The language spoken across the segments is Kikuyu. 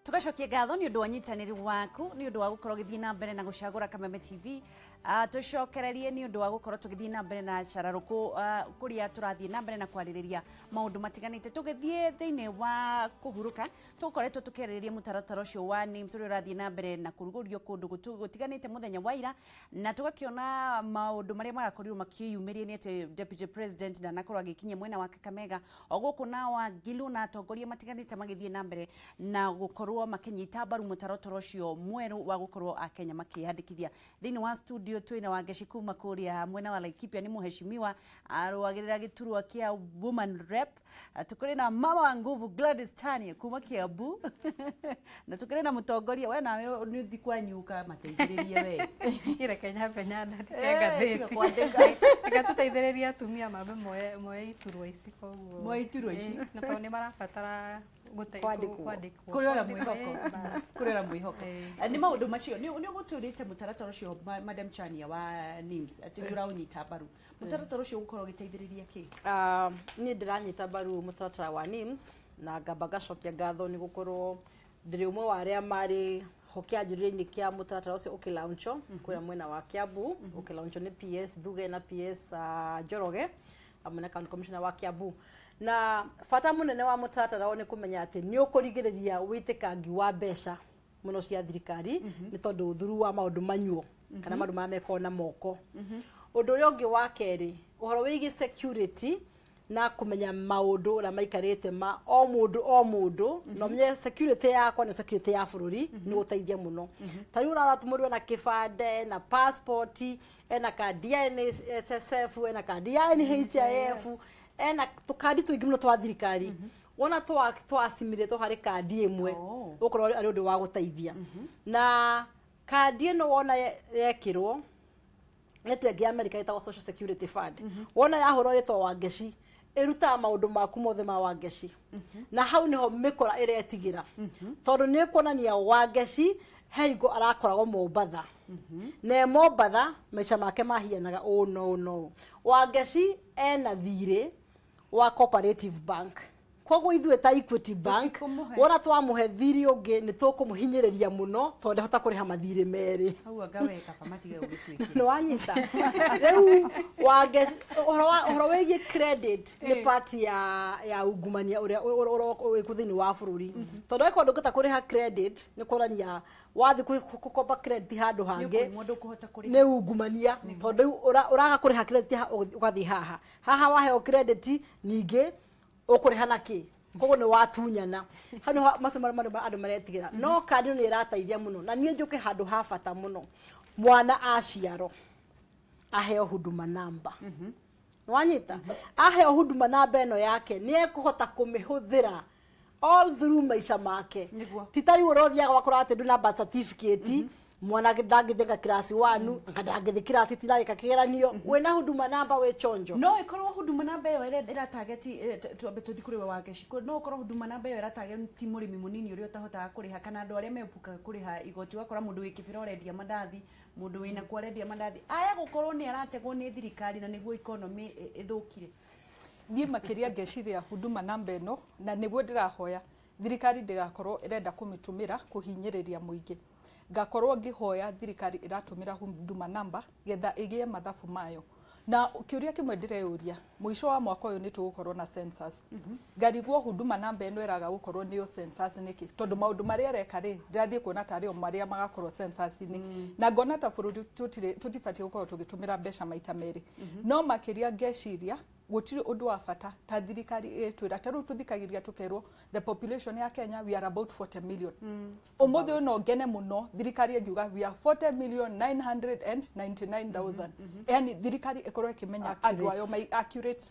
Tugacokia ngatho nĩ ũndũ wa nyitanĩri waku, nĩ ũndũ wa gũkorwo ũgĩthiĩ na mbere na gũcagũra Kameme TV. Tũcokererie nĩ ũndũ wa gũkorwo tũgĩthiĩ na mbere na cararũkũ, kũrĩa tũrathiĩ na mbere na kwarĩrĩria maũndũ matiganĩte. Tũgĩthiĩ thĩinĩ wa kũhurũka, tũkoretwo tũkĩarĩrĩria mũtaratara ũcio wa NIMS ũrĩa ũrathiĩ na mbere na kũrugũrio kũndũ gũtiganĩte mũthenya wa ira, na tũgakĩona maũndũ marĩa marakorirwo makĩyumĩria nĩ atĩ Deputy President ndanakorwo agĩkinyia mwena wa Kakamega, o gũkũ na Wangilu na atongoria matiganĩte magĩthiĩ na mbere na gũkorwo makĩnyita mbaru mũtaratara ũcio mwerũ wa gũkorwo Akenya makĩyandĩkithia. Thĩinĩ wa studio twĩna Wangeci kuma kũrĩa mwena wa Laikipia, nĩ mũheshimiwa arũagĩrĩra gĩturwa kĩa woman rep. Tũkĩrĩ na mama wa nguvu Gladys Tania kuma Kiambu, na tũkĩrĩ na mũtongoria we nawe nĩ ũthi kwanyu ũkamateithĩrĩrie we. Ireke nyambe nyandĩke tiga ngathĩti. Kwandĩka. Reke tũteithĩrĩrie atumia mambe moe iturwa ici koguo. Moe iturwa ici. Na tondũ nĩ marabatara Kwandĩkwo. kwandĩkwo. Kũrĩ ona Kwandĩkwo, mwĩhoko. Bas. Kũrĩ ona mwĩhoko. Nĩ maũndũ macio nĩ ũgũtwĩrĩte mũtaratara ũcio, Madam Chania wa NIMS, atĩ nĩ ũraũnyita mbaru mũtaratara ũcio ũgũkorwo ũgĩteithĩrĩria kĩ? Ah, niĩ ndĩranyita mbaru mũtaratara wa NIMS na ngamba ngacokia ngatho nĩ gũkorwo ndĩrĩ ũmwe wa arĩa marĩ ho kĩanjĩrĩria-inĩ kĩa mũtaratara ũcio ũkĩlaunchwo kũrĩa mwena wa Kiambu, ũkĩlaunchwo nĩ PS Thuge na PS Njoroge hamwe na county commissioner wa Kiambu. Na bata mũnene wa mũtaratara ũyũ nĩ kũmenya atĩ nĩ ũkũrigĩrĩria wĩtĩkangi wa mbeca mũno cia thirikari, nĩ tondũ ũthuru wa maũndũ manyuo kana maũndũ marĩa mekwo na moko. Ũndũ ũrĩa ũngĩ wa kerĩ, ũhoro wĩgiĩ security na kũmenya maũndũ ũrĩa maikarĩte ma o mũndũ o mũndũ, na ũmenye security yakwa nĩ security ya bũrũri, nĩ gũteithia mũno. Ta rĩu ũrarora mũndũ ena kĩbande na passport, ena kandi ya NSSF, ena kandi ya NHIF, ena tũkandi tũingĩ mũno twa thirikari. Wona twacimĩrĩtwo harĩ kandi ĩmwe, ũkorwo arĩ ũndũ wa gũteithia. Na kandi ĩno wona yekĩrwo nĩ ĩngĩ ya America ĩtagwo Social Security Fund, wona yahũrwo rĩtwa Wangeci, ĩrutaga maũndũ maku mothe ma Wangeci. Na hau nĩho mĩkora ĩretigĩra, tondũ nĩ ĩkuonania Wangeci he hingo arakoragwo Mombatha, na e Mombatha maica make mahianaga ũũ no ũũ no ũũ. Wangeci ena thirĩ wa Cooperative Bank, koguo ithuĩ ta Equity Bank Tũtikũmũhe. wona twamũhe thirĩ ũngĩ nĩ tũkũmũhinyĩrĩria mũno, tondũ ndahota kũrĩha mathirĩ merĩ. Hau anga we kaba matige gũgĩtuĩkĩra. Nĩ wanyita rĩu wange ũhoro wĩgiĩ credit nĩ part ya ungumania ũrĩa wĩku thĩinĩ wa bũrũri, tondũ angĩkorwo ndũngĩhota kũrĩha credit, nĩ kuonania wathiĩ gũkomba credit handũ hangĩ Nĩ ũkũimwo, ndũkũhota kũrĩha. Nĩ ungumania, tondũ rĩu ũraga kũrĩha credit ũgathiĩ haha haha waheo credit, ningĩ ũkũrĩha na kĩ? Koguo nĩ watunyana. Hau nĩho macio marĩa andũ maretigĩra, no kandi ĩno nĩ ĩrateithia mũno. Na niĩ njũke handũ ha bata mũno, mwana aciarwo aheo Huduma Number. Wanyita, aheo Huduma Number ĩno yake, nĩ ekũhota kũmĩhũthĩra all through maica make. Ti ta rĩu ũrothiaga wakora atĩ ndũna birth certificate, mwana ndangĩthika class 1, anga ndangĩthi class tiragĩka kĩgeranio. Wĩna Huduma Number wĩ chonjo. No ĩkorwo Huduma Number ĩyo ĩra target, twambe tũthi kũrĩ we Wangeci, no ũkorwo Huduma Number ĩyo ĩra target mũrĩmi mũnini ũrĩa ũtahotaga kũrĩha, kana andũ arĩa mepukaga kũrĩha igoti? Ũgakora mũndũ wĩ kĩbĩra ũrendia mandathi, mũndũ wĩna kuo arendia mandathi, aya gũkorwo nĩ arategwo nĩ thirikari na nĩguo economy ĩthũkire. Niĩ makĩria ngeciria Huduma Number ĩno, na nĩguo ndĩrahoya thirikari ndĩgakorwo ĩrenda kũmĩtũmĩra kũhinyĩrĩria mũingĩ. Ngakorwo ngĩhoya thirikari ĩratũmĩra Huduma Number getha ĩgĩe mathabu mayo. Na kĩũria kĩmwe ndĩreyũria, mũico wa mwaka ũyũ nĩ tũgũkorwo na census. Ngarigwo Huduma Number ĩno ĩraga gũkorwo nĩyo census nĩkĩ, tondũ maũndũ marĩa ĩreka rĩ, ndĩrathiĩ kuona tarĩ o marĩa magakorwo census-inĩ, na ngona ta bũrũri tũtibatiĩ gũkorwo tũgĩtũmĩra mbeca maita merĩ. No makĩria ngeciria gũtirĩ ũndũ wa bata ta thirikari ĩtwĩra, ta rĩu tũthikagĩrĩria tũkerwo the population ya Kenya, we are about 40 million. Ũmũthĩ ũyũ no ngene mũno thirikari ĩngiuga we are 40 million 999,000, yani thirikari ĩkorwo ĩkĩmenya andũ ayo accurate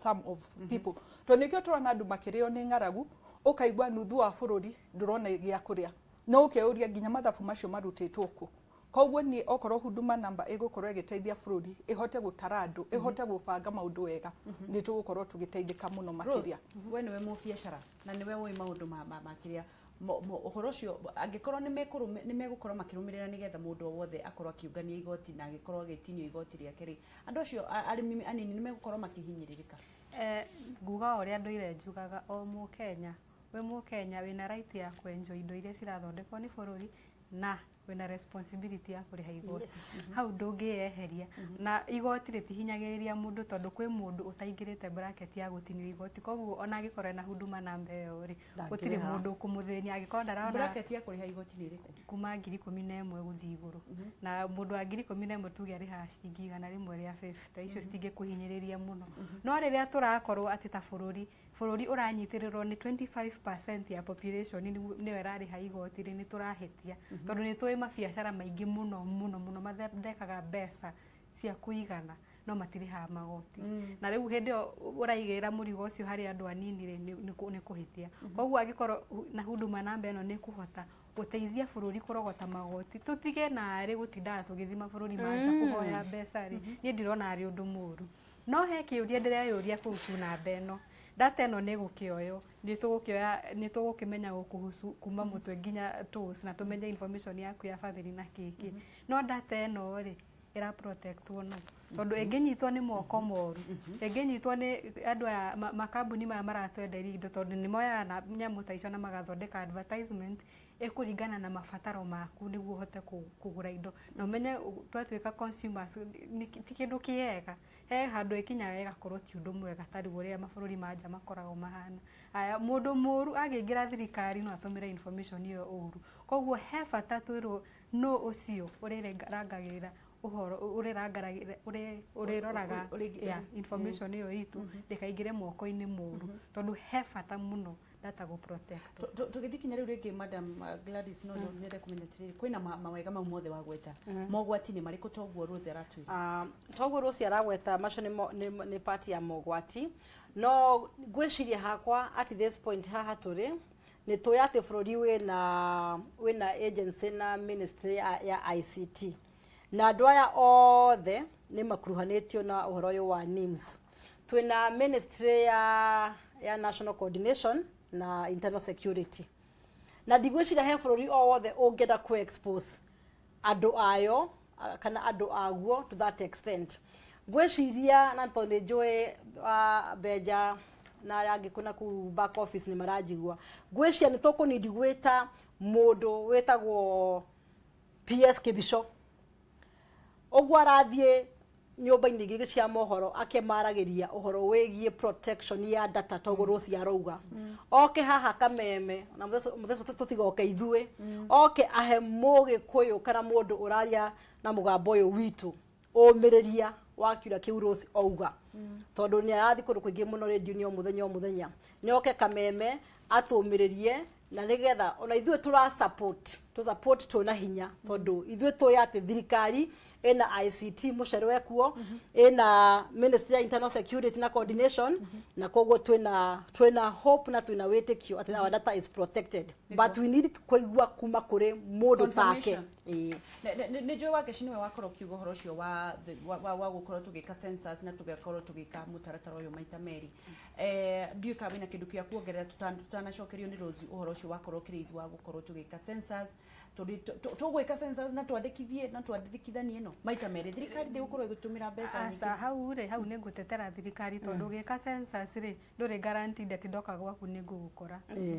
sum of people, tondũ nĩkĩo tũrona andũ makĩrĩo nĩ ng'aragu, ũkaigua nuthu wa bũrũri ndũrona gĩa kũrĩa, no ũkeyũria nginya mathabu macio marutĩtwo kũ. Koguo niĩ okorwo Huduma Number ĩgũkorwo ĩgĩteithia bũrũri ĩhote gũtara andũ, ĩhote gũbanga maũndũ wega, nĩ tũgũkorwo tũgĩteithĩka mũno makĩria. Rose, we nĩwe mũbiacara na nĩwe ũĩ maũndũ ma kĩrĩa ũhoro ũcio, angĩkorwo nĩ megũkorwo makĩrũmĩrĩra nĩgetha mũndũ o wothe akorwo akĩũngania igoti na agĩkorwo agĩtinio igoti rĩake rĩ, andũ acio arĩmi anini nĩ megũkorwo makĩhinyĩrĩrĩka? Nguga o ũrĩa ndũire njugaga, o mũkenya Wĩ Mũkenya wĩna right ya kwenjwo indo iria cirathondekwo nĩ bũrũri, na wĩna responsibility ya kũrĩha igoti. Hau ndũngĩyeheria, na igoti rĩtihinyagĩrĩria mũndũ, tondũ kwĩ mũndũ ũtaingĩrĩte bracket ya gũtinio igoti. Koguo ona angĩkorwo ena Huduma Namba ĩyo rĩ, gũtirĩ Ndangĩrĩha. mũndũ ũkũmũthĩnia angĩkorwo ndarona. Bracket ya kũrĩha igoti nĩ ĩrĩkũ? Kuma 11,000 gũthiĩ igũrũ. Na mũndũ wa 11,000 tuge arĩhaga ciringi 150, icio citingĩkũhinyĩrĩria mũno. No rĩrĩa tũrakorwo atĩ ta bũrũri ũranyitĩrĩrwo nĩ 25% ya population nĩyo ĩrarĩha igoti rĩ, nĩ tũrahĩtia, tondũ nĩ tũĩ mabiacara maingĩ mũno mũno mũno mathondekaga mbeca cia kũigana no matirĩhaga magoti. Na rĩu hĩndĩ ĩyo ũraigĩrĩra mũrigo ũcio harĩ andũ anini rĩ, nĩ kũhĩtia. Koguo angĩkorwo na Huduma Namba ĩno nĩ kũhota gũteithia bũrũri kũrogota magoti, tũtige narĩ gũtindaga tũgĩthiĩ mabũrũri ma nja kũhoya mbeca rĩ, niĩ ndirona arĩ ũndũ mũru. No he kĩũria ndĩreyũria kũhusu namba ĩno, data ĩno nĩ gũkĩoywo, nĩ tũgũkĩoya, nĩ tũgũkĩmenya gũkũhusu kuma mũtwe nginya toes, na tũmenye information yaku ya family na kĩkĩ. No data ĩno rĩ, ĩra protectwo no tondũ ĩngĩnyitwo nĩ moko moru, ĩngĩnyitwo nĩ andũ aya makambuni maya maratwenderia indo, tondũ nĩ moyaga na nyamũ ta icio na magathondeka advertisement ĩkũringana na mabataro maku nĩguo ũhote kũgũra indo, na ũmenye twatuĩka consumers ti kĩndũ kĩega. He handũ ĩkinyaga ĩgakorwo ti ũndũ mwega, ta rĩu ũrĩa mabũrũri ma nja makoragwo mahana. Aya, mũndũ mũru angĩingĩra thirikari no atũmĩre information ĩyo ũru. Koguo he bata twĩrwo nũ ũcio ũrĩrangagĩrĩra ũhoro, ũrĩrangaragĩra, ũrĩroraga ya information ĩyo itũ ndĩkaingĩre moko-inĩ moru, tondũ he bata mũno data gũ protect. Tũgĩthiĩ kinya rĩu rĩngĩ, Madam Gladys, no nyende kũmenya atĩrĩrĩ, kwĩna mawega mau mothe wagweta, mogwati nĩ marĩkũ toguo Rose aratwĩra? Ah, toguo Rose aragweta, macio nĩ part ya mogwati. No ngwĩciria hakwa at this point haha tũrĩ, nĩ tũĩ atĩ bũrũri wĩna agency na ministry ya ICT, na andũ aya othe nĩ makuruhanĩtio na ũhoro ũyũ wa NIMS. Twĩna ministry ya national coordination na internal security, na ndigwĩciria he bũrũri o wothe ũngĩenda kũ expose andũ ayo kana andũ aguo to that extent. Ngwĩciria na tondũ nĩ njũĩ Benja na arĩa angĩ kuna kũu back office nĩ maranjigua, ngwĩciria nĩ tũkũnindi gwĩta mũndũ wĩtagwo PS Kibicho, ũguo arathiĩ nyũmba-inĩ ingĩ cia mohoro akĩmaragĩria ũhoro wĩgiĩ protection ya data, toguo Rose arauga. Oke haha Kameme na mũthece tũtigoke ithuĩ, oke ahe mũgĩkũyũ kana mũndũ ũraria na mũgambo ũyũ witũ ũmĩrĩria wa kiuria kĩu Rose auga, tondũ nĩ arathiĩ kũndũ kũingĩ mũno rĩndiũ-inĩ o mũthenya o mũthenya. Nĩ oke Kameme atũmĩrĩrie, na nĩgetha ona ithuĩ tũra support, tũ support twĩna hinya, tondũ ithuĩ tũĩ atĩ thirikari ĩna ICT mũcere wekuo, ĩna ministry ya internal security na coordination, na koguo twĩna hope na twĩna wĩtĩkio atĩ our data is protected, but we need kũigua kuma kũrĩ mũndũ take. Confirmation. Ĩĩ. Nĩ njũĩ Wangeci nĩwe wakorwo ũkiuga ũhoro ũcio wa gũkorwo tũgĩka census na tũgakorwo tũgĩka mũtaratara ũyũ maita merĩ. Ndiũĩ kana wĩna kĩndũ kĩa kuongerera tutanacokerio nĩ Rose ũhoro ũcio wakorwo ũkĩraise wa gũkorwo tũgĩka census. Tũgwĩka census na twandĩkithie na twandĩkithanie ĩno maita merĩ, thirikari ndĩgũkorwo ĩgĩtũmĩra mbeca Aca, nyingĩ? Hau rĩ, hau nĩ ngũtetera thirikari, tondũ ũgĩka census rĩ, ndũrĩ guaranteed atĩ ndoka gwaku nĩ ngũgũkora,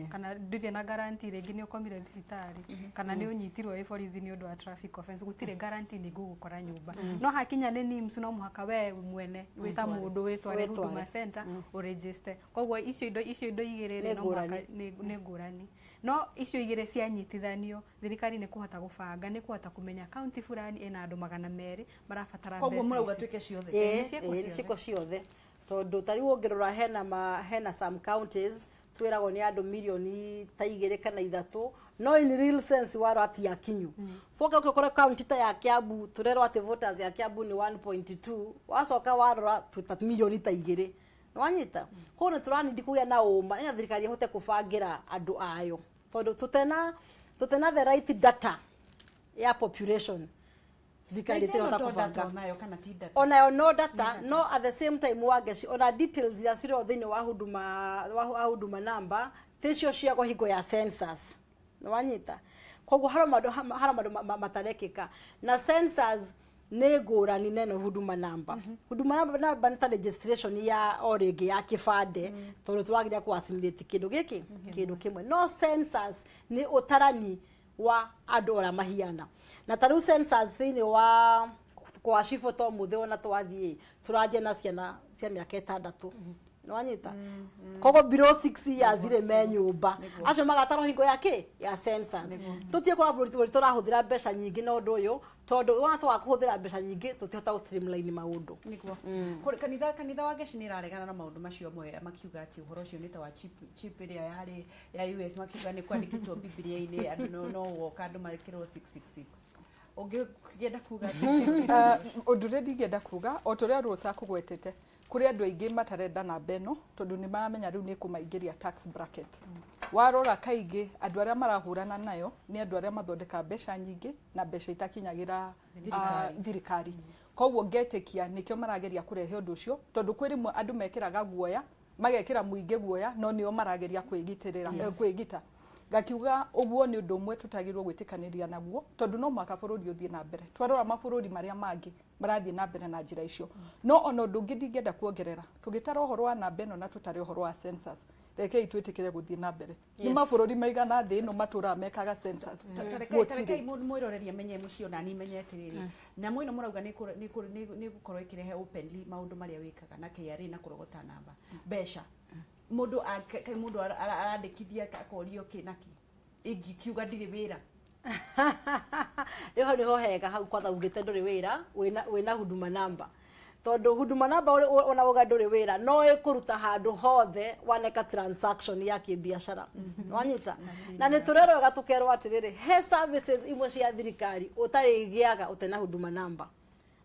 kana ndũrĩ na guarantee rĩngĩ nĩ ũkomire thibitarĩ kana nĩ ũnyitirwo wĩ borithi nĩ ũndũ wa traffic offense. Gũtirĩ guarantee nĩ ngũgũkora nyũmba. No hakinya nĩ NIMS, no mũhaka we mwene ta mũndũ wĩtware Wĩtware. Huduma Center ũregister. Koguo icio indo igĩrĩ rĩ, Nĩ no mũhaka ngũrani. nĩ ngũrani, no icio igĩrĩ cianyitithanio, thirikari nĩ kũhota gũbanga, nĩ kũhota kũmenya kaunti fulani ĩna andũ 200 marabatara Koguo mbeca mũrauga ici. twĩke ciothe? Ĩĩ, Nĩ ciĩko ĩĩ, nĩ ciothe. ciĩko ciothe, tondũ ta rĩu ũngĩrora hena some counties twĩragwo nĩ andũ mirioni ta 2 kana 3, no in real sense warora ti akinyu. Coka ũkĩkora county ta ya Kiambu, tũrerwo atĩ voters ya Kiambu nĩ 1.2, wacoka warora twĩ ta mirioni ta 2. Nĩwanyita? Koguo nĩ tũranindi kũgĩa na ũma nĩgetha thirikari ĩhote kũbangĩra andũ ayo, tondũ tũtena the right data ya population, thirikari Na ithe ĩno ĩtirahota to data kũbanga. onayo kana ti data? Onayo no data, no at the same time, Wangeci, ona details iria cirĩ o thĩinĩ wa Huduma Number ticio cia hingo ya census. Nĩwanyita? Koguo harĩ maũndũ matarekĩka na census. Nĩ ngũrani neno Huduma Number. Huduma Number nĩ ta registration ya o rĩngĩ ya kĩbandĩ, tondũ tũrageria kũ assimilate kĩndũ gĩkĩ kĩndũ kĩmwe. No census nĩ ũtarani wa andũ ũrĩa mahiana. Na ta rĩu census thĩinĩ wa kwa cibũ to mũthĩ ona twathiĩ tũranjia na ciana cia mĩaka 6. Nĩwanyita? Koguo below 6 years rĩ me nyũmba acio magatarwo hingo ya kĩ ya census. Tũtige kũra bũrũri tũrahũthĩra mbeca nyingĩ na ũndũ ũyũ, tondũ wona twaga kũhũthĩra mbeca nyingĩ tũtihota gũ streamline maũndũ. Nĩguo. Kanitha wa Ngeci nĩ ĩraregana na maũndũ macio amwe, makiuga atĩ ũhoro ũcio nĩ ta wa chip ĩrĩa yarĩ ya US, makiuga nĩ kwandĩkĩtwo Bibilia-inĩ andũ no woka andũ mekĩrwo 666. Ũngĩenda kuga atĩ Ũndũ ũrĩa ndingĩenda kuga o ta ũrĩa Rose akũgwetete, kũrĩ andũ aingĩ matarenda namba ĩno tondũ nĩ maramenya rĩu nĩ ĩkũmaingĩria tax bracket. Warora kaingĩ andũ arĩa marahũrana nayo nĩ andũ arĩa mathondeka mbeca nyingĩ na mbeca itakinyagĩra thirikari. Koguo ngetĩkia nĩkĩo marageria kũrehe ũndũ ũcio, tondũ kwĩ rĩmwe andũ mekĩraga guoya, magekĩra mũingĩ guoya, no nĩo marageria kwĩgitĩrĩra kwĩgita. Ngakiuga ũguo nĩ ũndũ ũmwe tũtagĩrĩirwo gwĩtĩkanĩria naguo, tondũ no mũhaka bũrũri ũthiĩ na mbere. Twarora mabũrũri marĩa mangĩ marathiĩ na mbere na njĩra icio. No ona ũndũ ũngĩ ndingĩenda kuongerera, tũgĩtara ũhoro wa namba ĩno na tũtare ũhoro wa census, rekei twĩtĩkĩre gũthiĩ na mbere. Nĩ mabũrũri maigana thĩ ĩno matũraga mekaga census? Tarekei mwĩroreri amenye mũciĩ ona niĩ menye atĩrĩrĩ, nyamũ ĩno mũrauga nĩ gũkorwo ĩkĩrehe openly maũndũ marĩa wĩkaga na KRA na kũrogota namba mbeca. Mũndũ mũndũ arandĩkithia akorio kĩ na kĩ ingikiuga ndirĩ wĩra. Rĩu hau nĩho hega, hau kwanza ugĩte ndũrĩ wĩra, wĩna Huduma Number. Tondũ Huduma Number ona uga ndũrĩ wĩra no ĩkũruta handũ hothe waneka transaction ya kĩbiacara. Nĩwanyita? Na nĩ tũrerwo tũkerwo atĩrĩrĩ, he services imwe cia thirikari ũtarĩgĩaga ũtena Huduma Number.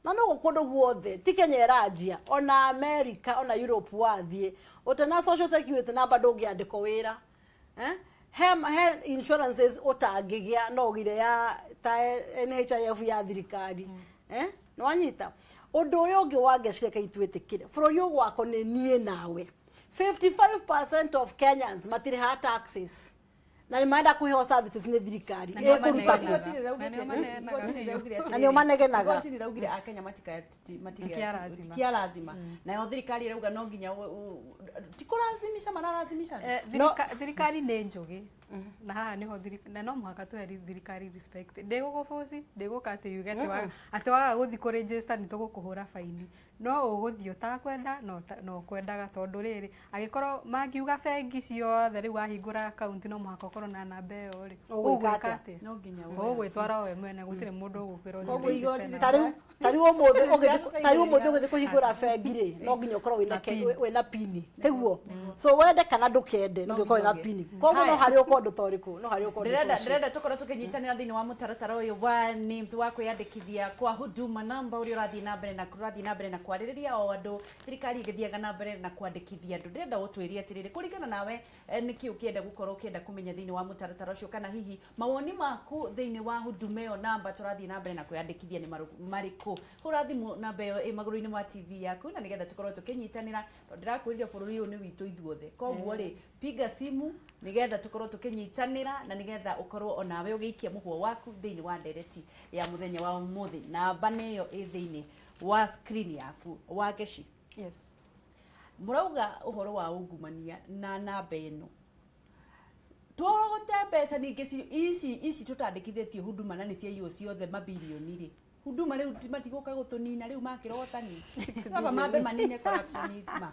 Na no kũndũ guothe ti Kenya ĩranjia, ona America ona Europe wathiĩ ũtena social security number ndũngĩandĩkwo wĩra. He insurances ũtangĩgĩa no ũgire ya ta NHIF ya thirikari. Nĩwanyita? Ũndũ ũrĩa ũngĩ wa Ngeci reke itwĩtĩkĩre, bũrũri ũgwakwo nĩ niĩ nawe. 55% of Kenyans matirĩhaga taxes na nĩ marenda kũheo services nĩ thirikari. Na nĩo manegenaga. Igoti rĩraugire Akenya matikia lazima. Nayo thirikari ĩrauga no nginya ti kũrazimisha, mararazimisha. Thirikari nĩ njũgĩ. Na haha nĩho na no mũhaka tũhe thirikari respect. Ndĩgũgũbũci, ndĩgũka atĩ yuge atĩ waga gũthiĩ kũ register nĩ tũgũkũhũra baini. No ũgũthiĩ ũtakwenda no ũkwendaga, tondũ rĩrĩ angĩkorwo mangiuga bengi ciothe rĩu wahingũra akaunti no mũhaka ũkorwo na namba ĩyo rĩ, ũgwĩka atĩa? No nginya ũgwĩtwara we mwene, gũtirĩ mũndũ ũgũkwĩra ũthiĩ. Ta rĩu ũmũthĩ ũgĩthiĩ kũhingũra bengi rĩ, no nginya ũkorwo wĩna pini, tiguo? So wende kana ndũkende no nginya ũkorwo wĩna pini. Koguo no harĩ ũkorwo ũndũ ta ũrĩkũ, no harĩ ũkorwo. Ndĩrenda tũkorwo tũkĩnyitanĩra thĩinĩ wa mũtaratara ũyũ wa NIMS wa kwĩyandĩkithia kwa Huduma Number ũrĩa ũrathiĩ na mbere na kũrathiĩ na mbere na kwarĩrĩria o andũ thirikari ĩgĩthiaga na mbere na kwandĩkithia andũ. Ndĩrenda ũtwĩrie atĩrĩrĩ, kũringana nawe nĩkĩ ũkĩenda gũkorwo ũkĩenda kũmenya thĩinĩ wa mũtaratara ũcio, kana hihi mawoni maku thĩinĩ wa Huduma ĩyo namba tũrathiĩ na mbere na kwĩyandĩkithia nĩ marĩkũ? Hũra thimũ namba ĩyo ĩ magũrũ-inĩ ma TV yaku na nĩgetha tũkorwo tũkĩnyitanĩra, tondũ ndĩrakwĩrire bũrũri ũyũ nĩ witũ ithuothe. Koguo rĩ, piga simu nĩgetha tũkorwo tũkĩnyitanĩra na nĩgetha ũkorwo onawe ũgĩikia mũhwo waku thĩinĩ wa ndereti ya mũthenya wa ũmũthĩ. Namba nĩyo ĩ thĩinĩ wa screen yaku. Wa Ngeci, yes, mũrauga ũhoro wa ungumania na namba ĩno tũrogote mbeca ningĩ ici tũtandĩkithĩtie Huduma na nĩ ciaiywo ciothe mabirioni rĩ, Huduma rĩu matigũka gũtũnina rĩu makĩrogotani kaba mambe manine corruption ma.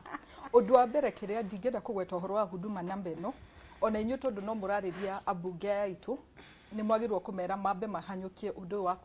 Ũndũ wa mbere kĩrĩa ndingĩenda kũgweta ũhoro wa Huduma namba ĩno, ona inyuĩ tondũ no mũrarĩria ambunge aya aitũ, nĩ mwagĩrĩirwo kũmera mambe mahanyũkie ũndũ ũyũ wa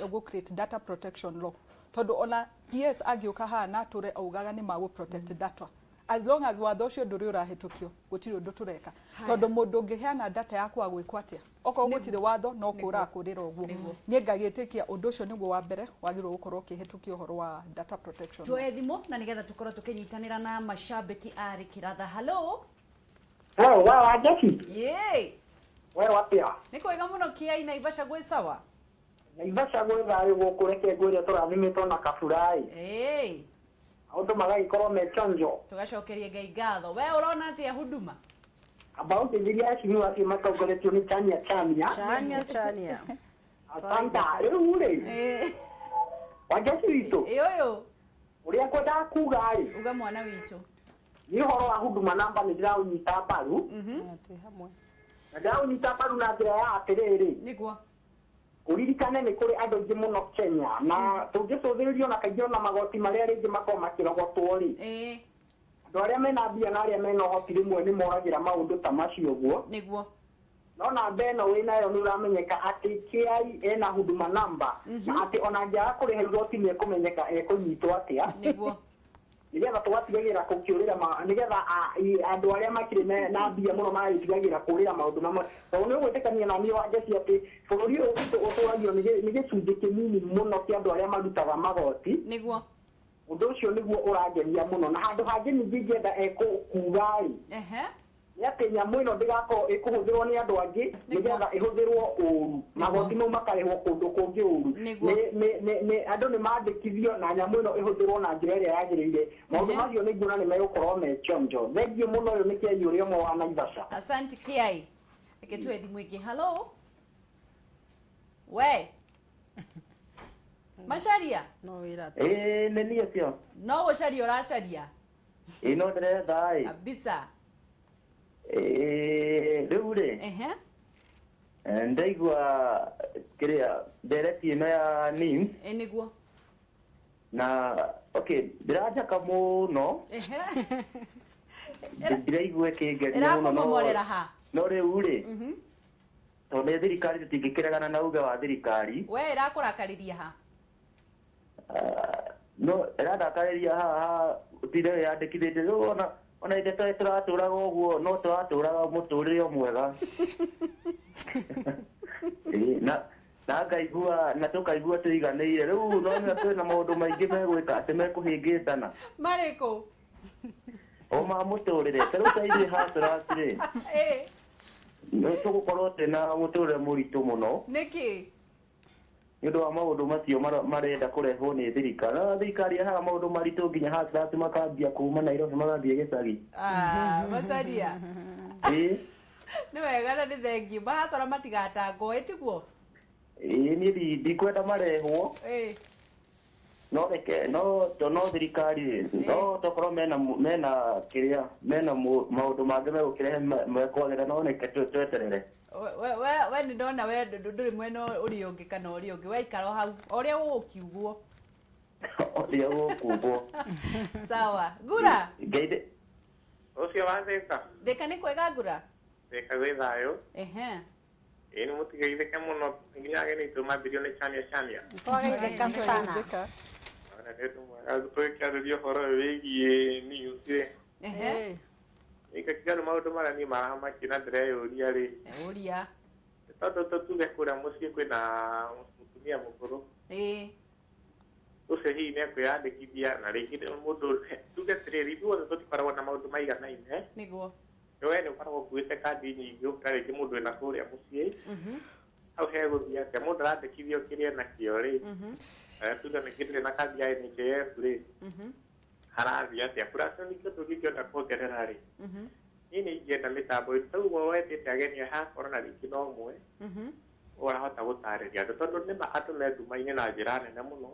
gũ create data protection law, tondũ ona PS angĩũka haha na atũre augaga nĩ magũ protect data, as long as watho ũcio ndũrĩ ũrahĩtũkio gũtirĩ ũndũ tũreka, tondũ mũndũ ũngĩheana data yakwa gwĩkwo atĩa okorwo gũtirĩ watho no kũra akũrĩra ũguo. Niĩ ngagĩtĩkia ũndũ ũcio nĩguo wa mbere wagĩrĩirwo gũkorwo ũkĩhĩtũkia ũhoro wa data protection. Tuoe thimũ na nĩgetha tũkorwo tũkĩnyitanĩra na mashabiki a Kĩratha. Hello. Hello, wa Wangeci. Yee. We watia? Nĩ kwega mũno kĩai Naivasha gwĩ sawa? Naivasha gwĩ thayũ gũkũ, reke ngwĩre tũrathimĩtwo na kaburaĩ. Ĩĩ. Maũndũ magagĩkorwo me chonjo. Tũgacokeria Ngai ngatho. We ũrona atĩa Huduma? Amba ũnjĩthirie acimiwa acio matongoretio nĩ Chania Chania. Chania Chania. Asanta. Rĩu rĩ, Wangeci witũ. Ĩ ũyũ. Ũrĩa ngwendaga kuga rĩ. Uga mwana witũ. Nĩ ũhoro wa Huduma Number nĩ ndĩraũnyita mbaru. Twĩ hamwe. Na ndĩraũnyita mbaru na njĩra ya atĩrĩrĩ. Nĩguo. Ũririkane nĩ kũrĩ andũ aingĩ mũno Kenya na tũngĩcũthĩrĩrio na kaingĩ ona magoti marĩa rĩngĩ makoragwo makĩrogotwo rĩ. Andũ arĩa mena mbia na arĩa mena ũhoti rĩmwe nĩ moragĩra maũndũ ta macio ũguo. Nĩguo. No namba ĩno wĩnayo nĩ ũramenyeka atĩ KI ena Huduma Number na atĩ ona angĩaga kũrĩha igoti nĩ ekũmenyeka ekũnyitwo atĩa. Nĩguo. Nĩgetha tũgatigagĩra kũkĩũrĩra nĩgetha andũ arĩa makĩrĩ na mbia mũno magagĩtigagĩra kũũrĩra maũndũ mamwe. Tondũ nĩ ũgwĩtĩkania na niĩ Wangeci atĩ bũrũri ũyũ witũ ũtũragio nĩ gĩcunjĩ kĩnini mũno kĩa andũ arĩa marutaga magoti. Nĩguo. Ũndũ ũcio nĩguo ũrangenia mũno na handũ hangĩ ningĩ ingĩenda ekũkuga rĩ. Nĩ atĩ nyamũ ĩno ndĩgakorwo ĩkũhũthĩrwo nĩ andũ angĩ nĩgetha ĩhũthĩrwo ũru. Magoti mau makarĩhwo kũndũ kũngĩ ũru. Andũ nĩ mandĩkithio na nyamũ ĩno ĩhũthĩrwo na njĩra ĩrĩa yagĩrĩire. Maũndũ macio nĩ nguona nĩ megũkorwo me chonjo. Thengiũ mũno ũyũ nĩ Kĩai ũrĩa ũmwe wa Naivasha. Asante Kĩai. Reke tuoe thimũ ĩngĩ. Hello. We. Macaria? No wĩra. Ĩĩ nĩ niĩ ũcio. No gũcaria ũracaria? Ĩĩ no ndĩretha ĩ. Kabisa. Rĩu rĩ ndaigua kĩrĩa ndereti ĩno ya NIMS. Nĩguo. Na okay ndĩranjaka mũno. Ndĩraigua ĩkĩngeria mũno. Ĩrakũmomorera ha? No rĩu rĩ tondũ nĩ thirikari tũtingĩkĩregana na uge wa thirikari. We ĩrakũrakarĩria ha? No ĩrandakarĩria haha ũtinde wĩyandĩkithĩtie rĩu ona ithe tũratũraga ũguo no tũratũraga mũtũrĩre o mwega. Na ngaigua na tũkaigua tũiganĩire rĩu no nĩ twĩna maũndũ maingĩ megwĩka atĩ mekũhĩngĩcana. Marĩkũ? O ma mũtũrĩre ta rĩu ta ithuĩ hatũrati rĩ. Nĩ tũgũkorwo twĩna mũtũrĩre mũritũ mũno. Nĩkĩ? Nĩ ũndũ wa maũndũ macio marenda kũrehwo nĩ thirikari. Na thirikari ĩrehaga maũndũ maritũ nginya hatũrati makambia kuma Nairobi magathiĩ gĩcagi. Macaria. Nĩ wega na nĩ thengiũ. Mahacora matigatangwo ĩ tiguo? Ĩĩ niĩ ndikwenda marehwo. No reke no no thirikari no tokorwo mena kĩrĩa mena maũndũ mangĩ megũkĩrehe mekwagĩra no reke tweterere. We nĩ ndona we ndũrĩ mwena ũrĩa ũngĩ kana ũrĩa ũngĩ waikara o hau o ũrĩa gũgũkiugwo. Ũrĩa gũgũkiugwo. Sawa. Ngura. Ũcio wa Thĩka. Thĩka nĩ kwega Ngura? Thĩka gwĩ thayũ. Ĩĩ nĩ mũtigeithĩke mũno nginya ageni aitũ mambĩrio nĩ chania chania. Twageithĩka sana. Ona nĩ ũndũ mwega tũgĩkĩarĩria ũhoro ũyũ wĩgiĩ news rĩ. Ĩka maũndũ marĩa niĩ maramakia na ndĩreyũria rĩ. Ũria. Tondũ tũtuge kũrĩa mũciĩ kwĩna mũtumia mũkũrũ. Ũcio hihi nĩ ekwĩyandĩkithia na rĩngĩ mũndũ tuge atĩrĩrĩ ithuothe tũtikoragwo na maũndũ maiganaine. Nĩguo. We nĩ ũkoragwo ũkuĩte kandi nyingĩ gũkĩra rĩngĩ mũndũ wĩna kũrĩa mũciĩ. Hau hegũthiĩ atĩa mũndũ arandĩkithio kĩrĩa enakĩo rĩ. Tuge ningĩ ndũrĩ na kandi ya NHIF rĩ. Harathiĩ atĩa kũracio ningĩ ũndũ ũngĩ ingĩenda kuongerera rĩ. Niĩ nĩ ingĩenda mĩtambo ĩno rĩu wendete ageni hakorwo na rĩngĩ no ũmwe ũrahota gũtarĩria andũ tondũ nĩma andũ me nduma-inĩ na njĩra nene mũno.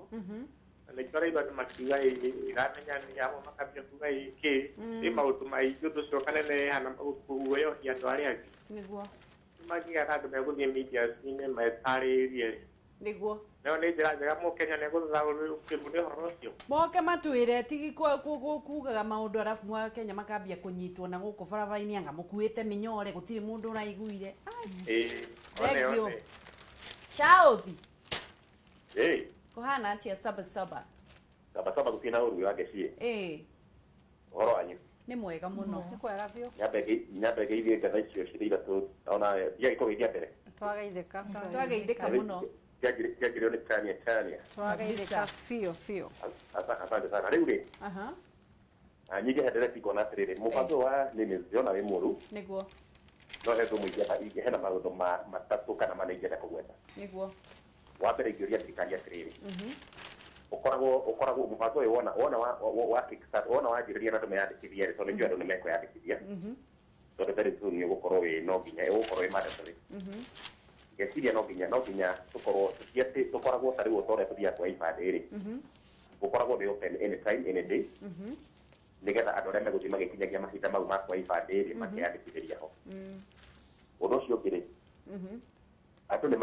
Na nĩkĩo ũraigua andũ makiuga ĩĩ ĩramenya nĩ amwe makambia kuga ĩĩ kĩ ĩ maũndũ maingĩ ũndũ ũcio ũkaneneha na kũguoyohia andũ arĩa angĩ. Nĩguo. Nĩmangĩgĩa na andũ megũthiĩ media-inĩ metarĩrie rĩ. Nĩguo. No nĩ njĩra njega mũkenya nĩ gũthathaũrwo nĩ ũhoro ũcio. Moke matwĩre tigi kugaga maũndũ arabu Mwakenya makambia kũnyitwo na gũkũ barabara-inĩ anga mũkuĩte mĩnyore gũtirĩ mũndũ ũraiguire. Ĩĩ. Thengiũ. Shauthi. Ĩĩ. Kũhana atĩa saba saba? Saba saba gũtirĩ na ũru Wangeci. Ĩĩ. Ũhoro wanyu? Nĩ mwega mũno. Nĩ kwega biũ. Nyambe ngeithie ngatha icio cirĩ ithatũ ona ndiagĩkũgeithia mbere. Twageithĩka. Twageithĩka mũno. Kiagĩrĩirwo nĩ chania chania. Twageithĩka biũ biũ. Asante sana. Rĩu rĩ. Nyingĩ hendereti ngona atĩrĩrĩ mũbango wa NIMS ndĩrona wĩ mũru. Nĩguo. No he ũndũ ingĩenda hena maũndũ matatũ kana mana ingĩenda kũgweta. Nĩguo. Wa mbere ingĩũria thirikari atĩrĩrĩ. Ũkoragwo mũbango ũyũ wona wa kickstart wona wanjĩrĩria na andũ meyandĩkithie rĩ tondũ nĩnjũĩ andũ nĩmekwĩyandĩkithia. Tondũ very soon nĩ ũgũkorwo wĩ no nginya ũgũkorwo wĩ mandatory. Ngeciria no nginya tũkorwo tũkoragwo ta rĩu ũtorĩa tũthiaga kwa ibandĩ rĩ, gũkoragwo nĩ open anytime any day, nĩgetha andũ arĩa megũthiĩ magĩkinyagia mahinda mau ma kwa ibandĩ rĩ makeyandĩkithĩria ho. Ũndũ ũcio ũngĩ rĩ, andũ nĩ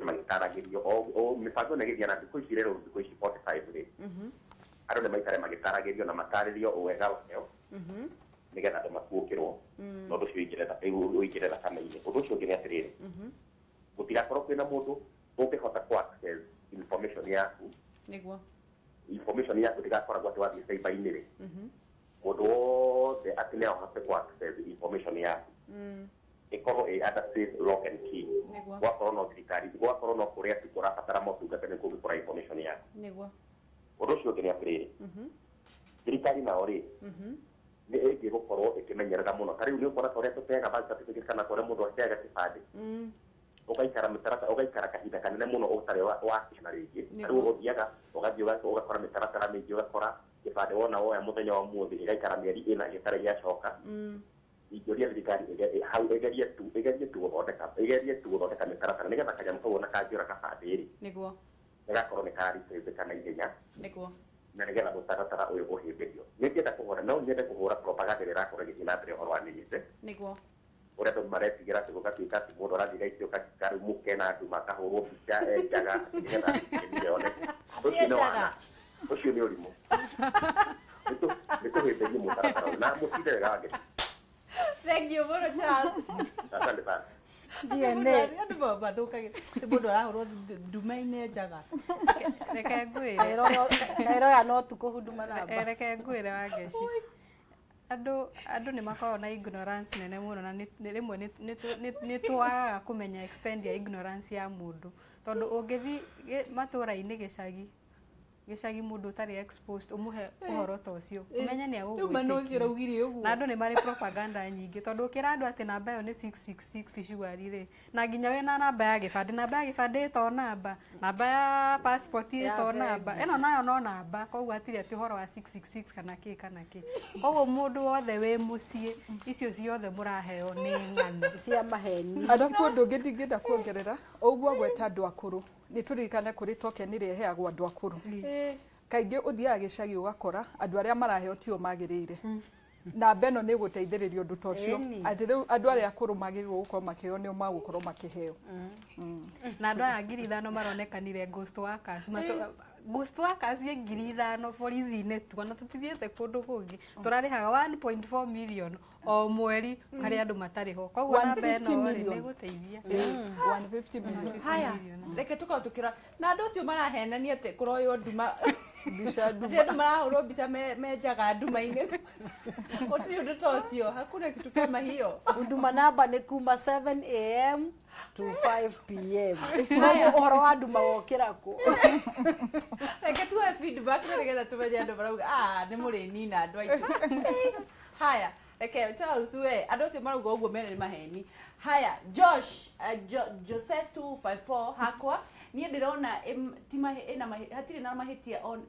magĩtaragĩrio o mĩbango ĩno ĩgĩthiĩ na thikũ ici rĩrĩ thikũ ici 45 rĩ, andũ nĩ maikare magĩtaragĩrio na matarĩrio wega wayo nĩgetha andũ makuũkĩrwo na ũndũ ũcio ũingĩre thakame-inĩ. Ũndũ ũcio ũngĩ nĩ atĩrĩrĩ, gũtigakorwo kwĩna mũndũ ũngĩhota kũ access information yaku. Nĩguo information yaku ndĩgakoragwo atĩ wathiĩ cyber-inĩ rĩ, mũndũ wothe atĩ nĩ ahote kũ access information yaku, ĩkorwo ĩ under safe lock and key. Gwakorwo no thirikari, gwakorwo no kũrĩa tu kũrabatara motungata nĩkuo ũngĩkora information yaku. Nĩguo ũndũ ũcio ũngĩ nĩ atĩrĩrĩ, thirikari nao rĩ nĩ ĩngĩ gũkorwo ĩkĩmenyerera mũno. Ta rĩu nĩ ũkuona ta ũrĩa tũteaga birth certificate kana ta ũrĩa mũndũ ateaga kĩbandĩ, ũgaikara mĩtaratara, ũgaikara kahinda kanene mũno ũtarĩ wakĩona rĩngĩ. Ta rĩu ũthiaga ũgathiĩ ũgakora mĩtaratara mĩingĩ, ũgakora kĩbandĩ wona woya mũthenya wa ũmũthĩ gĩgaikara mĩeri ĩna gĩtarĩ gĩacoka. Ingĩũria thirikari hau ĩgerie tu gũthondeka mĩtaratara nĩgetha kanyamũ kau ona kangĩũra kabandĩ rĩ, nĩguo gagakorwo nĩ kararĩka na ihenya, nĩguo na nĩgetha mũtaratara ũyũ ũhĩmbĩrio. Nĩ ngĩenda kũhũra, no nyende kũhũra propaganda ĩrĩa ĩrakorwo ĩgĩthiĩ na mbere ũhoro wa NIMS, nĩguo ũrĩa andũ maretigĩra atĩ gũgatuĩka atĩ mũndũ arathiĩ gaikio karumu kena andũ makahũrwo mbica enjaga nĩgetha kĩmira yoneke. Ũcio nĩ wana, ũcio nĩ ũrimũ. Nĩ kũhĩmbĩria mũtaratara ũyũ na mũtinde wega wangĩ. Thank you mũno Charles. Asante sana. DNA andũ mathũkagia ti mũndũ arahũrwo nduma-inĩ njaga. Reke ngwĩre ĩroya no tukũ Huduma namba. Reke ngwĩre Wangeci, andũ nĩ makoragwo na ignorance nene mũno, na rĩmwe nĩ twagaga kũmenya extent ya ignorance ya mũndũ, tondũ ũngĩthiĩ matũra-inĩ gĩcagi mũndũ ũtarĩ exposed ũmũhe ũhoro ta ũcio ũmenye nĩ agũgwĩtĩkia. Na andũ nĩ marĩ propaganda nyingĩ, tondũ ũkĩra andũ atĩ namba ĩyo nĩ 666 surely rĩ, na nginya wĩna namba ya gĩbandĩ, namba ya gĩbandĩ ĩto namba, namba ya passport ĩto namba, ĩno nayo no namba, koguo hatirĩ atĩ ũhoro wa 666 kana kĩ kana kĩ. Koguo mũndũ wothe wĩ mũciĩ icio ciothe mũraheo nĩ ng'ano cia maheni. Arabu ũndũ ũngĩ ndingĩenda kuongerera ũguo gweta andũ akũrũ, nĩ tũririkane kũrĩ token ĩrĩa ĩheagwo andũ akũrũ. Kaingĩ ũthiaga gĩcagi ũgakora andũ arĩa maraheo tio magĩrĩire. Namba ĩno nĩ ĩgũteithĩrĩria ũndũ ta ũcio, atĩ rĩu andũ arĩa akũrũ magĩrĩirwo gũkorwo makĩheo nĩo magũkorwo makĩheo. Na andũ aya 5,000 maronekanire ghost workers. Ghost workers ye 5,000 borithi-inĩ tu, ona tũtithiĩte kũndũ kũngĩ, tũrarĩhaga 1.4 million o mweri harĩ andũ matarĩ ho. Koguo namba ĩno rĩ nĩ ĩgũteithia 150 million. Haya, reke tũkorwo tũkĩrora na andũ acio marahenania atĩ kũroywo nduma mbica andũ marahũrwo mbica menjaga nduma-inĩ. Gũtirĩ ũndũ ta ũcio, hakuna kitu kama hiyo. Huduma namba nĩ kuma 7 am to 5 pm. Ũhoro wa nduma wokĩra kũ? Reke tuoe feedback nĩgetha tũmenye andũ marauga nĩ mũrĩnina andũ aitũ. Haya, reke Charles we andũ acio marauga ũguo mene nĩ maheni. Haya, Josh Jose 254 hakwa niĩ ndĩrona hatirĩ na mahĩtia on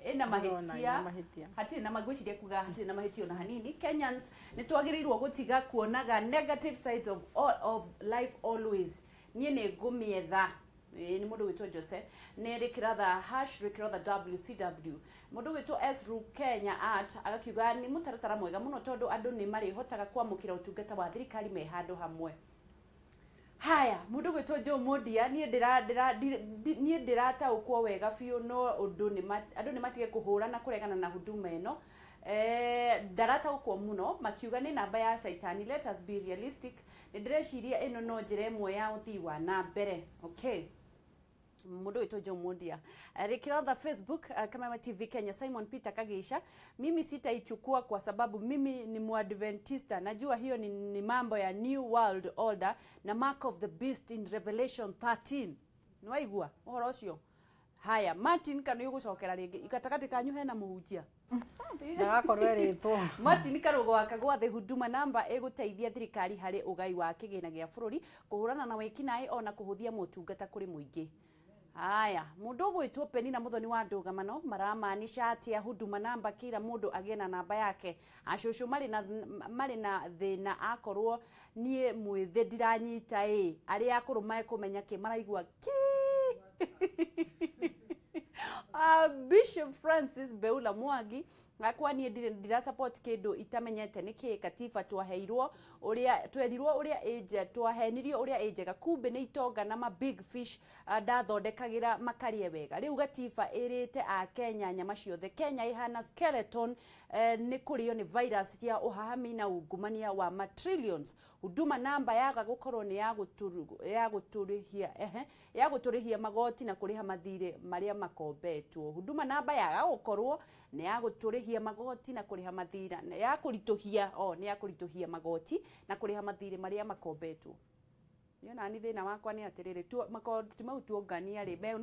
ĩna mahĩtia, hatirĩ na ngwĩciria kuga hatirĩ na mahĩtia ona hanini. Kenyans nĩ twagĩrĩirwo gũtiga kuonaga negative sides of all of life always. Niĩ nĩ ngũmĩetha. Nĩ mũndũ wĩtwo Jose nĩ Rĩkĩratha hash Rĩkĩratha WCW. Mũndũ wĩtwo S Ru Kenya at agakiuga nĩ mũtaratara mwega mũno tondũ andũ nĩ marĩhotaga kwamũkĩra ũtungata wa thirikari me handũ hamwe. Haya, mũndũ gwĩtwo Joe Mondia, niĩ ndĩrataũkwo wega biũ no ũndũ andũ nĩ matige kũhũra na kũregana na huduma ĩno. Ndarataũkwo mũno makiuga nĩ namba ya caitani, let us be realistic. Nĩ ndĩreciria ĩno no njĩra ĩmwe ya ũthii wa na mbere. Okay, mũndũ witũ Joe Mondia. Rĩkĩrotha Facebook Kameme TV Kenya, Simon Peter Kagisha, mimi sitaichukua kwa sababu mimi ni muadventista, najua hiyo ni mambo ya New World Order na Mark of the Beast in Revelation 13. Nĩwaigua ũhoro ũcio? Haya, Martin kana ũgũcokera rĩngĩ gatagatĩ kanyu hena mũhunjia ndagakorwo erĩtwo. Martin Karugo wa Kagwathe, Huduma namba ĩgũteithia thirikari harĩ ũgai wa kĩgĩna gĩa bũrũri kũhũrana na wĩkinaĩ ona kũhũthia motungata kũrĩ mũingĩ. Haya, mundu gwitwo Penina Muthoni wa Ndũgamano maramaanisha atia Huduma Namba kila mundu agĩe na namba yake. Acũcũ marĩ na thĩna akorwo niĩ mwĩthĩ ndiranyita ĩ arĩa akũrũ mekũmenya kĩ maraigua ki. Bishop Francis Beula Mwangi ngakwa niĩ ndira support kĩndũ itamenyete nĩkĩ katiba twaheirwo ũrĩa twerirwo ũrĩa ĩnje twahenirio ũrĩa ĩnjega kumbe nĩ itonga na ma big fish ndathondekagĩra makarie wega rĩu gatiba ĩrĩte a Kenya nyama ciothe Kenya ihana skeleton nĩ kũrĩo nĩ virus ya ũhahami na ungumania wa ma trillions. Huduma Namba yaga gũkorwo nĩ ya gũtũrĩhia magoti na kũrĩha mathirĩ marĩa makombetwo. Huduma Namba yaga gũkorwo nĩ ya gũtũrĩhia magoti na kũrĩha mathirĩ ya kũritũhia nĩ ya kũritũhia magoti na kũrĩha mathirĩ marĩa makombetwo. Niona ni thĩna wakwa nĩ atĩrĩrĩ magoti mau tuongania rĩ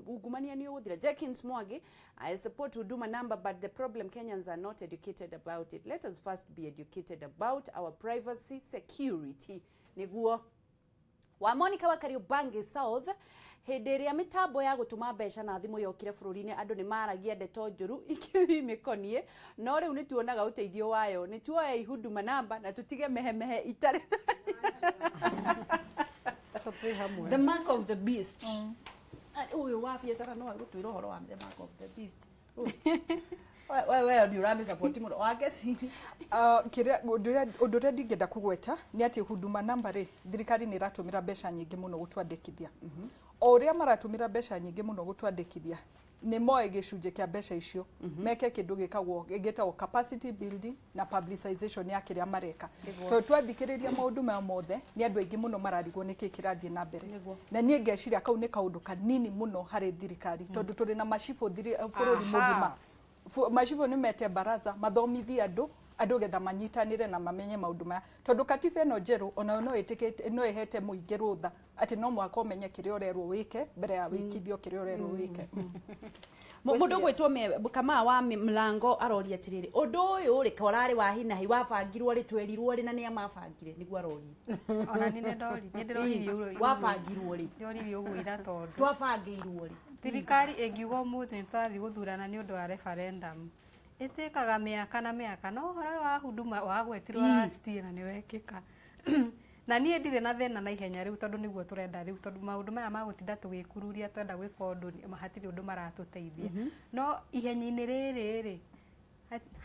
ungumania nĩ ũgũthira. Jenkins Mwangi, I support Huduma Number but the problem Kenyans are not educated about it. Let us first be educated about our privacy security. Nĩguo wa Monica wa Kariobangi South hĩndĩ ĩrĩa mĩtambo ya gũtũma mbeca na thimũ yokire bũrũri-inĩ andũ nĩ maragia ndeto njũru ikĩmĩkonie no rĩu nĩ tuonaga ũteithio wayo nĩ tuoe Huduma Namba na tũtige mehemehe itarĩ. The mark of the beast. Ũyũ wa biacara no agũtwĩra ũhoro wa the mark of the beast. We nĩ ũramĩsupport mũno wake. Kĩrĩa ũndũ ũrĩa ndingĩenda kũgweta nĩ atĩ Huduma Namba rĩ thirikari nĩ ĩratũmĩra mbeca nyingĩ mũno gũtwandĩkithia. O ũrĩa maratũmĩra mbeca nyingĩ mũno gũtwandĩkithia nĩ moe gĩcunjĩ kĩa mbeca icio meke kĩndũ gĩkagwo gĩtagwo capacity building na publicization ya kĩrĩa mareka. Tondũ twathikĩrĩria maũndũ maya mothe nĩ andũ aingĩ mũno mararigwo nĩkĩ kĩrathiĩ na mbere. Na niĩ ngeciria kau nĩ kaũndũ kanini mũno harĩ thirikari tondũ tũrĩ na macibũ bũrũri mũgima. Macibũ nĩ mete baraza mathomithie andũ getha manyitanĩre na mamenye maũndũ maya tondũ katiba ĩno njerũ onayo no ĩtĩkĩte no ĩhete mũingĩ rũtha atĩ no mũhaka ũmenye kĩrĩa ũrerwo wĩke mbere ya wĩkithio kĩrĩa ũrerwo wĩke. Mũndũ gwĩtwo Kamau wa Mlango aroria atĩrĩrĩ ũndũ ũyũ rĩ korarĩ wa hinahi wabangirwo rĩ twerirwo rĩ na nĩa mabangire nĩguo aroria. Ona nĩ ndori nĩ ndĩroririe ũguo wabangirwo rĩ ndĩroririe ũguo ira tondũ twabangĩirwo rĩ thirikari ĩngiuga ũmũthĩ nĩ tũrathiĩ gũthurana nĩ ũndũ wa referendum ĩtĩkaga mĩaka na mĩaka no ũhoro wa Huduma wagwetirwo last year na nĩ wekĩka. Na niĩ ndirĩ na thĩna na ihenya rĩu tondũ nĩguo tũrenda rĩu tondũ maũndũ maya ma gũtinda tũgĩkururia twenda gwĩka ũndũ hatirĩ ũndũ maratũteithia. No ihenya-inĩ rĩrĩ rĩ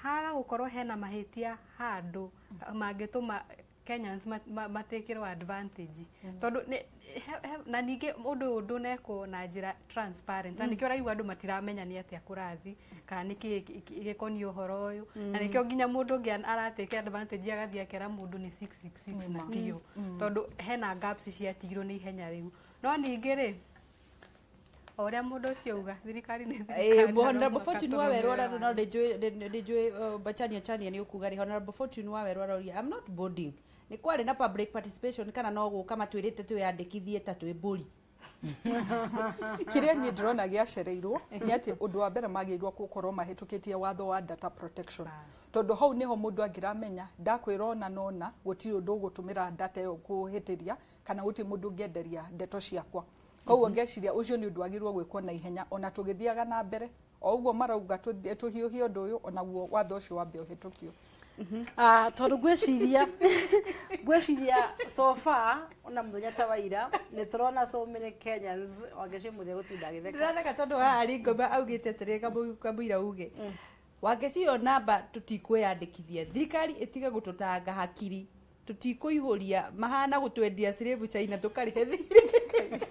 haga gũkorwo hena mahĩtia handũ mangĩtũma Kenyans matekĩrwo advantage tondũ na ningĩ ũndũ ũyũ ndũnekwo na njĩra transparent na nĩkĩo ũraigua andũ matiramenya nĩ atĩa kũrathi kana nĩkĩ gĩkoniĩ ũhoro ũyũ na nĩkĩo nginya mũndũ ũngĩ aratake advantage agathiĩ akera mũndũ nĩ 666 na tio tondũ hena gaps ciatigirwo nĩ ihenya rĩu. No ningĩ rĩ o ũrĩa mũndũ ũcio auga thirikari nĩ thirikari. Honorable Fortune wa Werũ no ndĩnjũĩ Bachania Chania nĩ ũkuga rĩ Honorable Fortune wa Werũ aroria I'm not boarding nĩ kwarĩ na public participation kana no gũka matwĩrĩte twĩyandĩkithie ta twĩ mbũri. Kĩrĩa niĩ ndĩrona gĩacereirwo nĩ atĩ ũndũ wa mbere magĩrĩirwo gũkorwo mahĩtũkĩtie watho wa data protection tondũ hau nĩho mũndũ angĩramenya ndakwĩra ona nona gũtirĩ ũndũ ũgũtũmĩra data ĩyo kũhĩtĩria kana gũtirĩ mũndũ ũngĩenderia ndeto ciakwa. Koguo ngeciria ũcio nĩ ũndũ wagĩrĩirwo gwĩkwo na ihenya ona tũgĩthiaga na mbere o ũguo marauga tũhiũhie ũndũ ũyũ onaguo watho ũcio wambe ũhĩtũkio. Tondũ ngwĩciria so far ona mũthenya ta wa ira nĩ tũrona so many Kenyans Wangeci mũthenya gũtinda agĩtheka. Ndĩratheka tondũ haha Ringoma augĩte atĩrĩ kamũira uge Wangeci ĩyo namba tũtikwĩyandĩkithia thirikari ĩtige gũtũtanga hakiri tũtikũihũria mahana gũtwendia slave China tũkarĩhe thirĩ.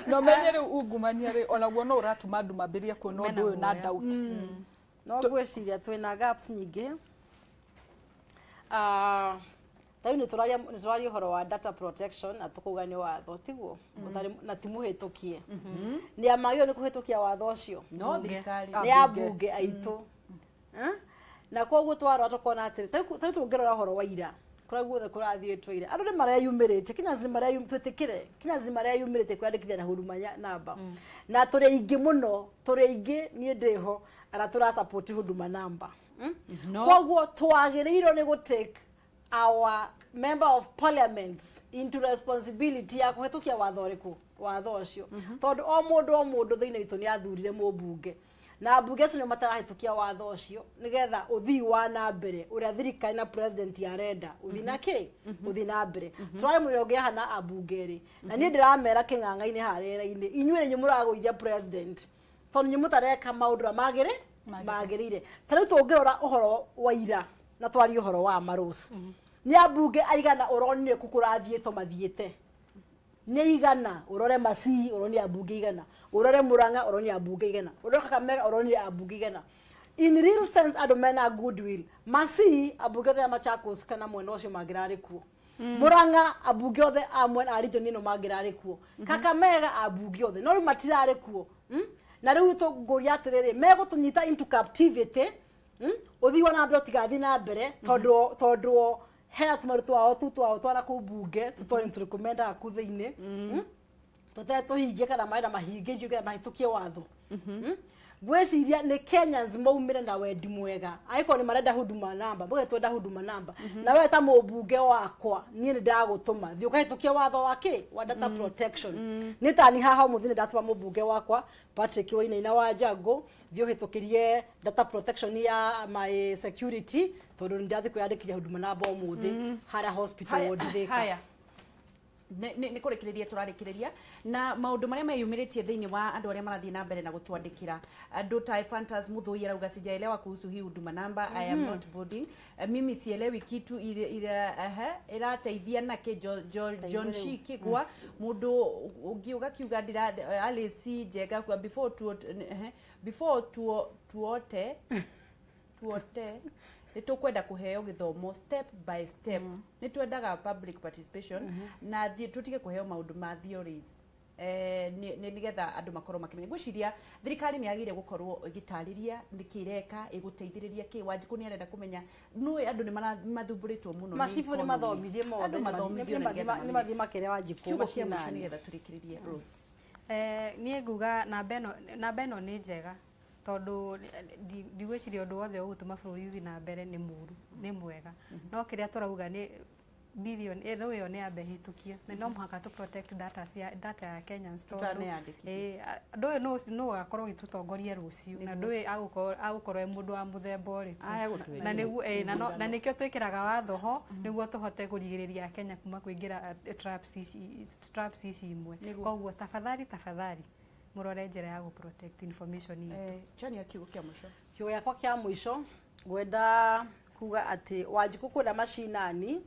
No menye rĩu ungumania rĩ onaguo no ũratũma andũ mambĩrĩrie kuona ũndũ ũyũ na doubt. No ngwĩciria twĩna gaps nyingĩ. Ta rĩu nĩ tũraria ũhoro wa data protection na tũkauga nĩ watho tiguo na ti mũhĩtũkie. Nĩ amagĩrĩirwo nĩ kũhĩtũkia watho ũcio no thirikari nĩ ambunge aitũ. Na koguo twarora tũkona atĩrĩ ta rĩu tũngĩrora ũhoro wa ira kũrĩa guothe kũrathiĩtwo ira andũ nĩ mareyumĩrĩtie Kenyans twĩtĩkĩre Kenyans mareyumĩrĩtie kwĩyandĩkithia na Huduma Namba na tũrĩ aingĩ mũno tũrĩ aingĩ niĩ ndĩho arĩa tũra support Huduma Namba. Koguo twagĩrĩirwo nĩ gũtake our member of parliament into responsibility ya kũhetũkia watho ũrĩkũ watho ũcio tondũ o mũndũ thĩinĩ witũ nĩ athurire mũmbunge na mbunge acio nĩo matarahĩtũkia watho ũcio nĩgetha ũthii wa na mbere ũrĩa thirikari na president arenda ũthi na kĩ ũthi na mbere tũrarĩ mũthenya ũngĩ haha na ambunge erĩ na niĩ ndĩramera kĩng'ang'a-inĩ harĩa rĩera-inĩ inyuĩ nĩ mũragũithia president tondũ inyuĩ mũtareka maũndũ ũrĩa magĩrĩire ta rĩu tũngĩrora ũhoro wa ira na twarie ũhoro wa marũci nĩ ambunge aigana ũronire kũ kũrathiĩtwo mathiĩte nĩ igana ũrore Masii ũronire ambunge igana ũrore Murang'a ũronire ambunge igana ũrore Kakamega ũronire ambunge igana in real sense andũ mena goodwill Masii ambunge othe a Machakos kana mwena ũcio mangĩrarĩ kuo Murang'a ambunge othe a mwena a region ĩno mangĩrarĩ kuo Kakamega ambunge othe no rĩu matirarĩ kuo na rĩu tũngũria atĩrĩrĩ megũtũnyita into captivity ũthii wa na mbere ũtigathiĩ na mbere tondũ hena tũmaru twao tu twao twana kũu mbunge tũtore nĩ mendaga kũu thĩinĩ tũte tũhingie kana marenda mahingie ngetha mahĩtũkie watho ngwĩciria nĩ Kenyans maumĩre na wendi mwega angĩkorwo nĩ marenda Huduma Number mũge twenda Huduma Number na we ta mũmbunge wakwa niĩ nĩ ndagũtũma thiĩ ũkahĩtũkia watho wa kĩ wa data protection nĩ tani haha ũmũthĩ nĩ ndatũma mũmbunge wakwa Patrick Wainaina wa Njango thiĩ ũhĩtũkĩrie data protection ya my security tondũ nĩ ndathiĩ kwĩyandĩkithia Huduma Number ũmũthĩ harĩa hospital ward Thika. Nĩ kũrĩkĩrĩria tũrarĩkĩrĩria na maũndũ marĩa meyumĩrĩtie thĩinĩ wa andũ arĩa marathiĩ na mbere na gũtwandĩkĩra andũ ta Ephantus Muthui arauga sijaelewa kuhusu hii Huduma Number I am not boarding mimi sielewi kitu irateithia nake John Shi Kigwa mũndũ ũngĩ ũgakiuga ndira Alice Njega kwa before tuote nĩ tũkwenda kũheo gĩthomo step by step nĩ twendaga public participation na tũtige kũheo maũndũ ma theories nĩgetha andũ makorwo makĩmenya ngwĩciria thirikari nĩ yagĩrĩire gũkorwo ĩgĩtarĩria nĩkĩ ĩreka ĩgũteithĩrĩria kĩ Wanjikũ nĩ arenda kũmenya nũĩ andũ nĩ mathumbũrĩtwo mũno macibũ nĩ mathomithie mothe andũ mathomithio nĩ mathiĩ makĩre Wanjikũ kiugo kĩa mũico nĩgetha tũrĩkĩrĩrie Rose niĩ nguga namba ĩno nĩ njega tondũ ndigwĩciria ũndũ wothe ũgũtũma bũrũri ũthiĩ na mbere nĩ mũru nĩ mwega no kĩrĩa tũrauga nĩ billion ĩno ĩyo nĩ yambe ĩhĩtũkio na no mũhaka tũ protect data ya Kenyans tondũ andũ ũyũ nũ ũgakorwo ũgĩtũtongoria rũciũ na ndũĩ agũkorwo e mũndũ wa mũthemba ũrĩkũ na nĩkĩo twĩkĩraga watho ho nĩguo tũhote kũrigĩrĩria Kenya kuma kũingĩra traps ici imwe koguo tafadhali mũrore njĩra ya gũ-protect information itũ. Chania kiugo kĩa mũico. Kiugo gĩakwa kĩa mũico ngwenda kuga atĩ Wanjikũ kũrĩa macinani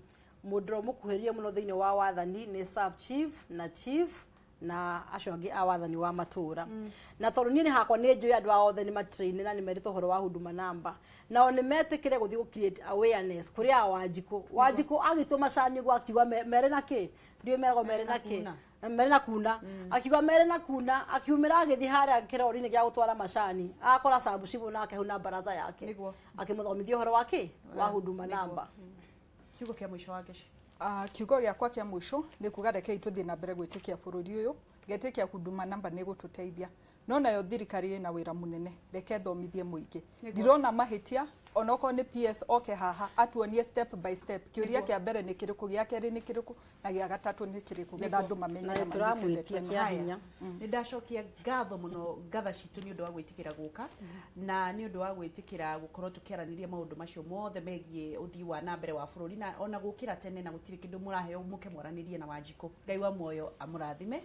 mũndũ ũrĩa mũkuhĩrĩrie mũno thĩinĩ wa wathani nĩ sub chief na chief na acio angĩ a wathani wa matũra na tondũ niĩ nĩ hakwa nĩ njũĩ andũ ao othe nĩ matrain na nĩ merĩtwo ũhoro wa Huduma Number nao nĩ metĩkĩre gũthiĩ gũ create awareness kũrĩ a Wanjikũ Wanjikũ agĩtwo macani ũguo akiuga mere na kĩ ndiũĩ meragwo mere na kĩ mere na kuna akiuga mere na kuna akiumĩra agĩthiĩ harĩa kĩrori-inĩ gĩa gũtwara macani akora sabu cibũ nake hau na baraza yake akĩmũthomithia ũhoro wa kĩ wa Huduma Number. Kiugo kĩa mũico wa Ngeci. Kiugo gĩakwa kĩa mũico nĩ kuga rekei tũthiĩ na mbere gwĩtĩkia bũrũri ũyũ ngetĩkia Huduma Number nĩ gũtũteithia no nayo thirikari ĩna wĩra mũnene reke thomithie mũingĩ ndirona mahĩtia onokorwo nĩ PS oke haha atuonie step by step kĩũria kĩa mbere nĩ kĩrĩkũ gĩa kerĩ nĩ kĩrĩkũ na gĩa gatatũ nĩ kĩrĩkũ getha andũ mamenye na tũramwĩtia kĩa hinya. Nĩ ndacokia ngatho mũno ngatha citũ nĩ ũndũ wa gwĩtĩkĩra gũka na nĩ ũndũ wa gwĩtĩkĩra gũkorwo tũkĩaranĩria maũndũ macio mothe megiĩ ũthii wa na mbere wa bũrũri na ona gũkĩra tene na gũtirĩ kĩndũ mũraheo mũke mwaranĩrie na Wanjikũ. Ngai wa muoyo amũrathime.